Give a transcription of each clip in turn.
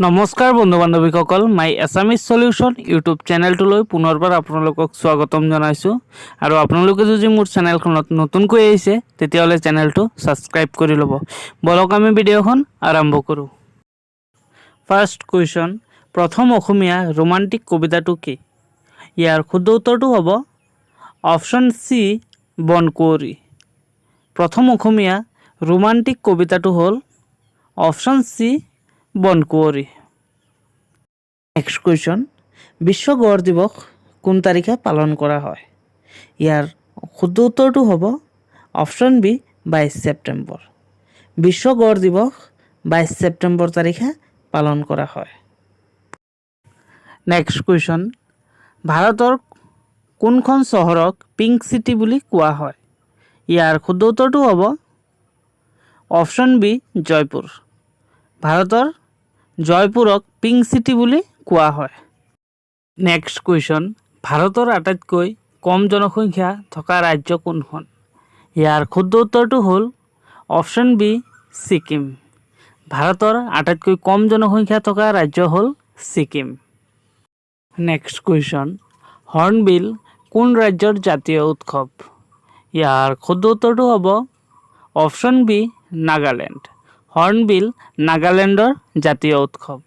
নমস্কাৰ বন্ধু বান্ধৱীসকল, মাই Assamese solution YouTube চেনেলটোলৈ পুনৰবাৰ আপোনালোকক স্বাগতম জনাইছোঁ। আৰু আপোনালোকে যদি মোৰ চেনেলখনত নতুনকৈ আহিছে, তেতিয়াহ'লে চেনেলটো ছাবস্ক্ৰাইব কৰি ল'ব। বলক, আমি ভিডিঅ'খন আৰম্ভ কৰোঁ। ফাৰ্ষ্ট কুৱেশ্যন, প্ৰথম অসমীয়া ৰোমান্টিক কবিতাটো কি? ইয়াৰ শুদ্ধ উত্তৰটো হ'ব অপশ্যন চি, বনকুঁৱৰী। প্ৰথম অসমীয়া ৰোমান্টিক কবিতাটো হ'ল অপশ্যন চি, বনকুঁৱৰী। নেক্সট কুৱেশ্যন, বিশ্ব গড় দিৱস কোন তাৰিখে পালন কৰা হয়? ইয়াৰ শুদ্ধ উত্তৰটো হ'ব অপশ্যন বি, 22 ছেপ্টেম্বৰ। বিশ্ব গড় দিৱস 22 ছেপ্টেম্বৰ তাৰিখে পালন কৰা হয়। নেক্সট কুৱেশ্যন, ভাৰতৰ কোনখন চহৰক পিংক চিটি বুলি কোৱা হয়? ইয়াৰ শুদ্ধ উত্তৰটো হ'ব অপশ্যন বি, জয়পুৰ। ভাৰতৰ জয়পুৰক পিংক চিটি বুলি কোৱা হয়। নেক্সট কুৱেশ্যন, ভাৰতৰ আটাইতকৈ কম জনসংখ্যা থকা ৰাজ্য কোনখন? ইয়াৰ শুদ্ধ উত্তৰটো হ'ল অপশ্যন বি, ছিকিম। ভাৰতৰ আটাইতকৈ কম জনসংখ্যা থকা ৰাজ্য হ'ল ছিকিম। নেক্সট কুৱেশ্যন, হৰ্ণবিল কোন ৰাজ্যৰ জাতীয় উৎসৱ? ইয়াৰ শুদ্ধ উত্তৰটো হ'ব অপশ্যন বি, নাগালেণ্ড। হৰ্ণবিল নাগালেণ্ডৰ জাতীয় উৎসৱ।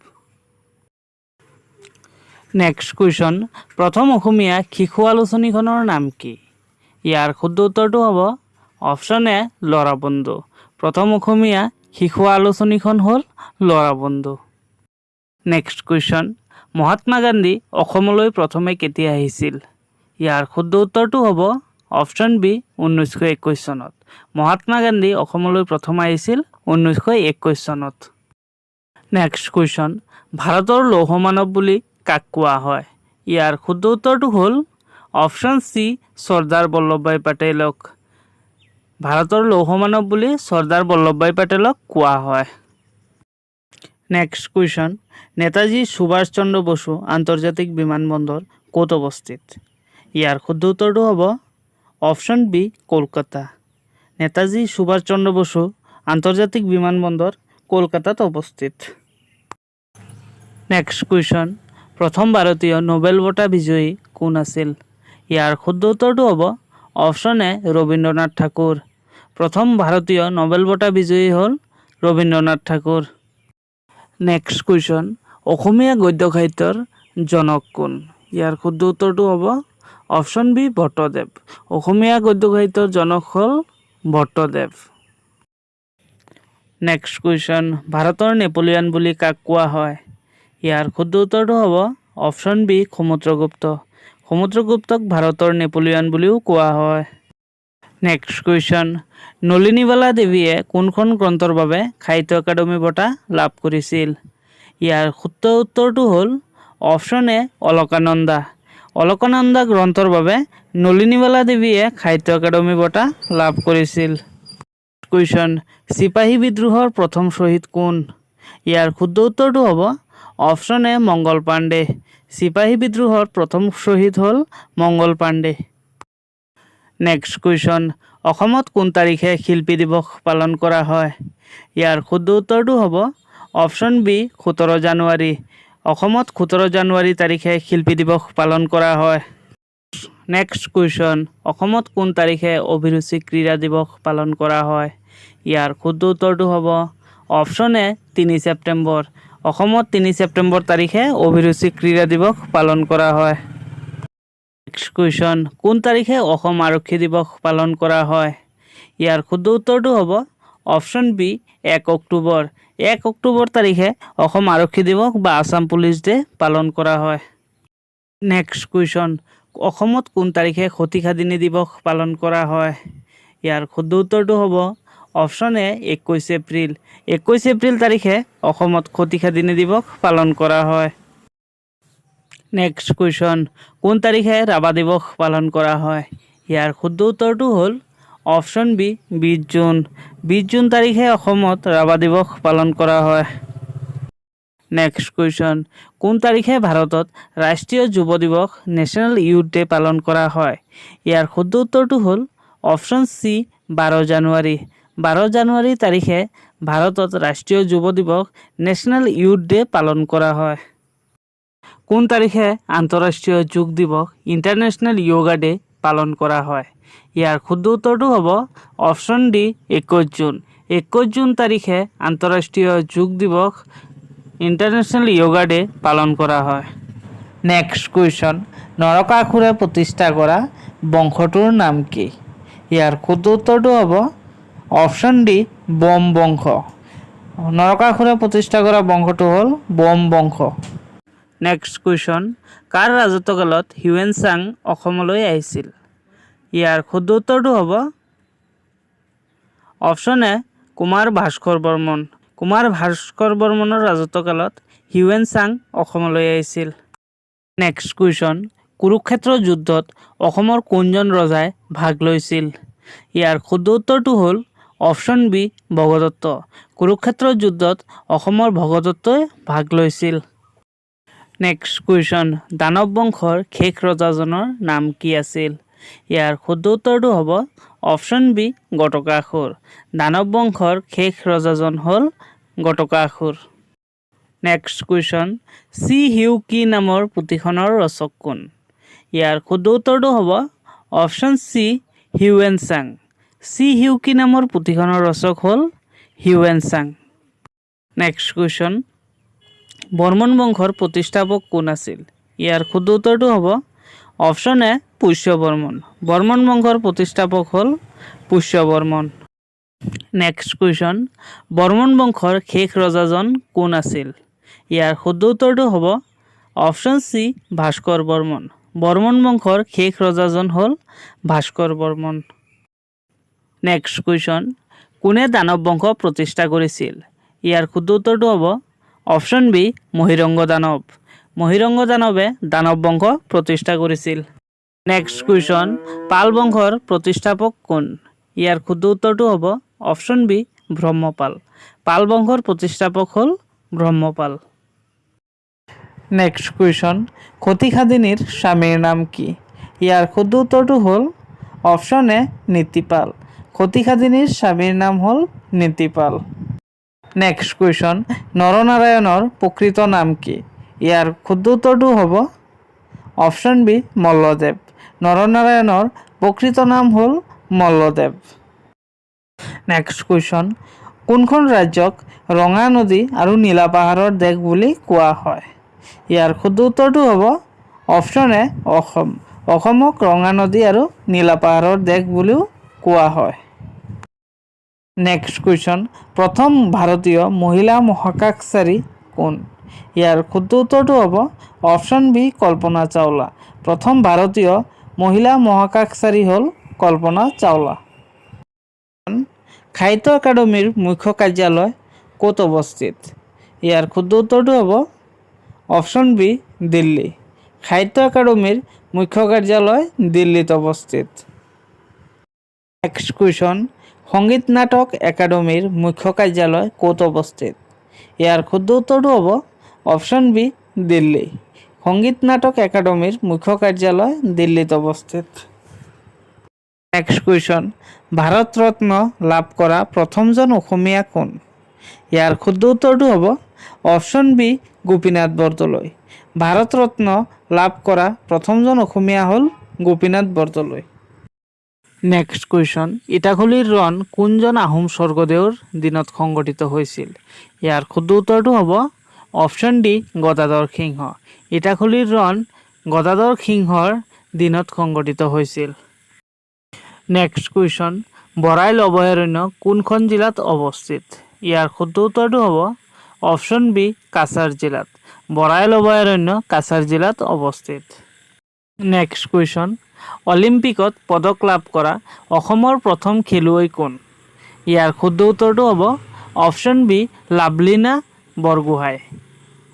নেক্সট কুৱেশ্যন, প্ৰথম অসমীয়া শিশু আলোচনীখনৰ নাম কি? ইয়াৰ শুদ্ধ উত্তৰটো হ'ব অপশ্যন এ, ল'ৰাবন্ধু। প্ৰথম অসমীয়া শিশু আলোচনীখন হ'ল ল'ৰাবন্ধু। নেক্সট কুৱেশ্যন, মহাত্মা গান্ধী অসমলৈ প্ৰথমে কেতিয়া আহিছিল? ইয়াৰ শুদ্ধ উত্তৰটো হ'ব অপশ্যন বি, 1921 চনত। মহাত্মা গান্ধী অসমলৈ প্ৰথম আহিছিল 1921 চনত। নেক্সট কুৱেশ্যন, ভাৰতৰ লৌহ মানৱ বুলি কাক কোৱা হয়? ইয়াৰ শুদ্ধ উত্তৰটো হ'ল অপশ্যন চি, চৰ্দাৰ বল্লভভাই পেটেলক। ভাৰতৰ লৌহ মানৱ বুলি চৰ্দাৰ বল্লভভাই পেটেলক কোৱা হয়। নেক্সট কুৱেশ্যন, নেতাজী সুভাষ চন্দ্ৰ বসু আন্তৰ্জাতিক বিমানবন্দৰ ক'ত অৱস্থিত? ইয়াৰ শুদ্ধ উত্তৰটো হ'ব অপশ্যন বি, কলকাতা। নেতাজী সুভাষ চন্দ্ৰ বসু আন্তৰ্জাতিক বিমানবন্দৰ কলকাতাত অৱস্থিত। নেক্সট কুৱেশ্যন, প্ৰথম ভাৰতীয় নোবেল বঁটা বিজয়ী কোন আছিল? ইয়াৰ শুদ্ধ উত্তৰটো হ'ব অপশ্যন এ, ৰবীন্দ্ৰনাথ ঠাকুৰ। প্ৰথম ভাৰতীয় নোবেল বঁটা বিজয়ী হ'ল ৰবীন্দ্ৰনাথ ঠাকুৰ। নেক্সট কুৱেশ্যন, অসমীয়া গদ্য সাহিত্যৰ জনক কোন? ইয়াৰ শুদ্ধ উত্তৰটো হ'ব অপশ্যন বি, ভট্টদেৱ। অসমীয়া গদ্য সাহিত্যৰ জনক হ'ল ভট্টদেৱ। নেক্সট কুৱেশ্যন, ভাৰতৰ নেপোলিয়ন বুলি কাক কোৱা হয়? ইয়াৰ শুদ্ধ উত্তৰটো হ'ব অপশ্যন বি, সমুদ্ৰগুপ্ত। সমুদ্ৰগুপ্তক ভাৰতৰ নেপোলিয়ন বুলিও কোৱা হয়। নেক্সট কুৱেশ্যন, নলিনীবালা দেৱীয়ে কোনখন গ্ৰন্থৰ বাবে সাহিত্য একাডেমী বঁটা লাভ কৰিছিল? ইয়াৰ শুদ্ধ উত্তৰটো হ'ল অপশ্যন এ, অলকানন্দা। অলকানন্দা গ্ৰন্থৰ বাবে নলিনীবালা দেৱীয়ে সাহিত্য একাডেমী বঁটা লাভ কৰিছিল। কুৱেশ্যন, চিপাহী বিদ্ৰোহৰ প্ৰথম শ্বহীদ কোন? ইয়াৰ শুদ্ধ উত্তৰটো হ'ব অপশ্যন এ, মংগল পাণ্ডে। চিপাহী বিদ্ৰোহৰ প্ৰথম শ্বহীদ হ'ল মংগল পাণ্ডে। নেক্সট কুৱেশ্যন, অসমত কোন তাৰিখে শিল্পী দিৱস পালন কৰা হয়? ইয়াৰ শুদ্ধ উত্তৰটো হ'ব অপশ্যন বি, 17 জানুৱাৰী। অসমত 17 জানুৱাৰী তাৰিখে শিল্পী দিৱস পালন কৰা হয়। নেক্সট কুৱেশ্যন, অসমত কোন তাৰিখে অভিৰুচি ক্ৰীড়া দিৱস পালন কৰা হয়? ইয়াৰ শুদ্ধ উত্তৰটো হ'ব অপশ্যন এ, 3 ছেপ্টেম্বৰ। অসমত 3 ছেপ্টেম্বৰ তাৰিখে অভিৰুচি ক্ৰীড়া দিৱস পালন কৰা হয়। নেক্সট কুৱেশ্যন, কোন তাৰিখে অসম আৰক্ষী দিৱস পালন কৰা হয়? ইয়াৰ শুদ্ধ উত্তৰটো হ'ব অপশ্যন বি, 1 অক্টোবৰ। 1 অক্টোবৰ তাৰিখে অসম আৰক্ষী দিৱস বা আছাম পুলিচ ডে পালন কৰা হয়। নেক্সট কুৱেশ্যন, অসমত কোন তাৰিখে সতী সাধিনী দিৱস পালন কৰা হয়? ইয়াৰ শুদ্ধ উত্তৰটো হ'ব অপশ্যন এ, 21 এপ্ৰিল। 21 এপ্ৰিল তাৰিখে অসমত সতী সাধিনী দিৱস পালন কৰা হয়। নেক্সট কুৱেশ্যন, কোন তাৰিখে ৰাভা দিৱস পালন কৰা হয়? ইয়াৰ শুদ্ধ উত্তৰটো হ'ল অপশ্যন বি, 20 জুন। 20 জুন তাৰিখে অসমত ৰাভা দিৱস পালন কৰা হয়। নেক্সট কুৱেশ্যন, কোন তাৰিখে ভাৰতত ৰাষ্ট্ৰীয় যুৱ দিৱস, নেশ্যনেল ইউথ ডে পালন কৰা হয়? ইয়াৰ শুদ্ধ উত্তৰটো হ'ল অপশ্যন চি, 12 জানুৱাৰী। 12 জানুৱাৰী তাৰিখে ভাৰতত ৰাষ্ট্ৰীয় যুৱ দিৱস, নেশ্যনেল ইউথ ডে পালন কৰা হয়? কোন তাৰিখে আন্তঃৰাষ্ট্ৰীয় যোগ দিৱস, ইণ্টাৰনেশ্যনেল য়োগা ডে পালন কৰা হয়? ইয়াৰ শুদ্ধ উত্তৰটো হ'ব অপশ্যন ডি, 21 জুন। 21 জুন তাৰিখে আন্তঃৰাষ্ট্ৰীয় যোগ দিৱস, ইণ্টাৰনেশ্যনেল য়োগা ডে পালন কৰা হয়। নেক্সট কুৱেশ্যন, নৰকাসুৰে প্ৰতিষ্ঠা কৰা বংশটোৰ নাম কি? ইয়াৰ শুদ্ধ উত্তৰটো হ'ব অপশ্যন ডি, ভৌম বংশ। নৰকাসুৰে প্ৰতিষ্ঠা কৰা বংশটো হ'ল ভৌম বংশ। নেক্সট কুৱেশ্যন, কাৰ ৰাজত্বকালত হিউৱেন চাং অসমলৈ আহিছিল? ইয়াৰ শুদ্ধ উত্তৰটো হ'ব অপশ্যন এ, কুমাৰ ভাস্কৰ বৰ্মন। কুমাৰ ভাস্কৰ বৰ্মনৰ ৰাজত্বকালত হিউৱেন চাং অসমলৈ আহিছিল। নেক্সট কুৱেশ্যন, কুৰুক্ষেত্ৰ যুদ্ধত অসমৰ কোনজন ৰজাই ভাগ লৈছিল? ইয়াৰ শুদ্ধ উত্তৰটো হ'ল অপশ্যন বি, ভগদত্ত। কুৰুক্ষেত্ৰ যুদ্ধত অসমৰ ভগদত্তই ভাগ লৈছিল। নেক্সট কুৱেশ্যন, দানৱ বংশৰ শেষ ৰজাজনৰ নাম কি আছিল? ইয়াৰ শুদ্ধ উত্তৰটো হ'ব অপশ্যন বি, ঘটকাসুৰ। দানৱ বংশৰ শেষ ৰজাজন হ'ল Ghatakasur. Next question, Si Yu Ki নামৰ পুথিখনৰ ৰচক কোন? ইয়াৰ শুদ্ধ উত্তৰটো হ'ব option C, Hiuen Tsang. Si Yu Ki নামৰ পুথিখনৰ ৰচক হ'ল Hiuen Tsang. Next question, Barman বংশৰ প্ৰতিষ্ঠাপক কোন আছিল? ইয়াৰ শুদ্ধ উত্তৰটো হ'ব অপশ্যন এ, পুষ্য বৰ্মন। বৰ্মন বংশৰ প্ৰতিষ্ঠাপক হ'ল পুষ্য বৰ্মন। নেক্সট কুৱেশ্যন, বৰ্মন বংশৰ শেষ ৰজাজন কোন আছিল? ইয়াৰ শুদ্ধ উত্তৰটো হ'ব অপশ্যন চি, ভাস্কৰ বৰ্মন। বৰ্মন বংশৰ শেষ ৰজাজন হ'ল ভাস্কৰ বৰ্মন। নেক্সট কুৱেশ্যন, কোনে দানৱ বংশ প্ৰতিষ্ঠা কৰিছিল? ইয়াৰ শুদ্ধ উত্তৰটো হ'ব অপশ্যন বি, মহিৰংগ দানৱ। মহিৰংগ দানৱে দানৱ বংশ প্ৰতিষ্ঠা কৰিছিল। নেক্সট কুৱেশ্যন, পাল বংশৰ প্ৰতিষ্ঠাপক কোন? ইয়াৰ শুদ্ধ উত্তৰটো হ'ব অপশ্যন বি, ব্ৰহ্মপাল। পাল বংশৰ প্ৰতিষ্ঠাপক হ'ল ব্ৰহ্মপাল। নেক্সট কুৱেশ্যন, সতী সাধিনীৰ স্বামীৰ নাম কি? ইয়াৰ শুদ্ধ উত্তৰটো হ'ল অপশ্যন এ, নীতিপাল। সতী সাধিনীৰ স্বামীৰ নাম হ'ল নীতিপাল। নেক্সট কুৱেশ্যন, নৰনাৰায়ণৰ প্ৰকৃত নাম কি? ইয়াৰ শুদ্ধ উত্তৰটো হ'ব অপশ্যন বি, মল্লদেৱ। নৰনাৰায়ণৰ প্ৰকৃত নাম হ'ল মল্লদেৱ। নেক্সট কুৱেশ্যন, কোনখন ৰাজ্যক ৰঙা নদী আৰু নীলা পাহাৰৰ দেশ বুলি কোৱা হয়? ইয়াৰ শুদ্ধ উত্তৰটো হ'ব অপশ্যন এ, অসম। অসমক ৰঙা নদী আৰু নীলা পাহাৰৰ দেশ বুলিও কোৱা হয়। নেক্সট কুৱেশ্যন, প্ৰথম ভাৰতীয় মহিলা মহাকাশচাৰী কোন? ইয়াৰ শুদ্ধ উত্তৰটো হ'ব অপশ্যন বি, কল্পনা চাওলা। প্ৰথম ভাৰতীয় মহিলা মহাকাশচাৰী হ'ল কল্পনা চাওলা। সাহিত্য একাডেমীৰ মুখ্য কাৰ্যালয় ক'ত অৱস্থিত? ইয়াৰ শুদ্ধ উত্তৰটো হ'ব অপশ্যন বি, দিল্লী। সাহিত্য একাডেমীৰ মুখ্য কাৰ্যালয় দিল্লীত অৱস্থিত। নেক্সট কুৱেশ্যন, সংগীত নাটক একাডেমীৰ মুখ্য কাৰ্যালয় ক'ত অৱস্থিত? ইয়াৰ শুদ্ধ উত্তৰটো হ'ব অপশ্যন বি, দিল্লী। সংগীত নাটক একাডেমীৰ মুখ্য কাৰ্যালয় দিল্লীত অৱস্থিত। নেক্সট কুৱেশ্যন, ভাৰত ৰত্ন লাভ কৰা প্ৰথমজন অসমীয়া কোন? ইয়াৰ শুদ্ধ উত্তৰটো হ'ব অপশ্যন বি, গোপীনাথ বৰদলৈ। ভাৰত ৰত্ন লাভ কৰা প্ৰথমজন অসমীয়া হ'ল গোপীনাথ বৰদলৈ। নেক্সট কুৱেশ্যন, ইটাখুলিৰ ৰণ কোনজন আহোম স্বৰ্গদেউৰ দিনত সংঘটিত হৈছিল? ইয়াৰ শুদ্ধ উত্তৰটো হ'ব অপশ্যন ডি, গদাধৰ সিংহ। ইটাখুলিৰ ৰণ গদাধৰ সিংহৰ দিনত সংঘটিত হৈছিল। নেক্সট কুৱেশ্যন, বৰাইল অভয়াৰণ্য কোনখন জিলাত অৱস্থিত? ইয়াৰ শুদ্ধ উত্তৰটো হ'ব অপশ্যন বি, কাছাৰ জিলাত। বৰাইল অভয়াৰণ্য কাছাৰ জিলাত অৱস্থিত। নেক্সট কুৱেশ্যন, অলিম্পিকত পদক লাভ কৰা অসমৰ প্ৰথম খেলুৱৈ কোন? ইয়াৰ শুদ্ধ উত্তৰটো হ'ব অপশ্যন বি, লাভলীনা বৰগোহাঁই।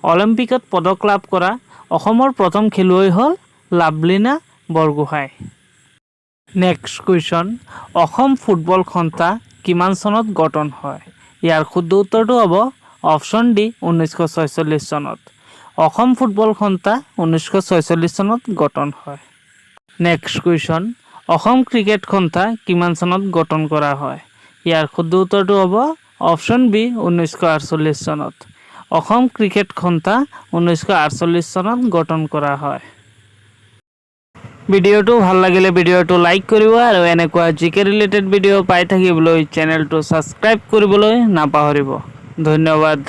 অলিম্পিকত পদক লাভ কৰা অসমৰ প্ৰথম খেলুৱৈ হ'ল Lovlina Borgohain. Next question, Assam football সন্থা কিমান চনত গঠন হয়? ইয়াৰ শুদ্ধ উত্তৰটো হ'ব অপশ্যন ডি, 1946 চনত। অসম ফুটবল সন্থা 1946 চনত গঠন হয়। নেক্সট কুৱেশ্যন, অসম ক্ৰিকেট সন্থা কিমান চনত গঠন কৰা হয়? ইয়াৰ শুদ্ধ উত্তৰটো হ'ব অপশ্যন বি, 1948 চনত। অসম ক্ৰিকেট সন্থা 1948 চনত গঠন কৰা হয়। ভিডিঅ'টো ভাল লাগিলে ভিডিঅ'টো লাইক কৰিব আৰু এনেকুৱা জিকে ৰিলেটেড ভিডিঅ' পাই থাকিবলৈ চেনেলটো ছাবস্ক্ৰাইব কৰিবলৈ নাপাহৰিব। ধন্যবাদ।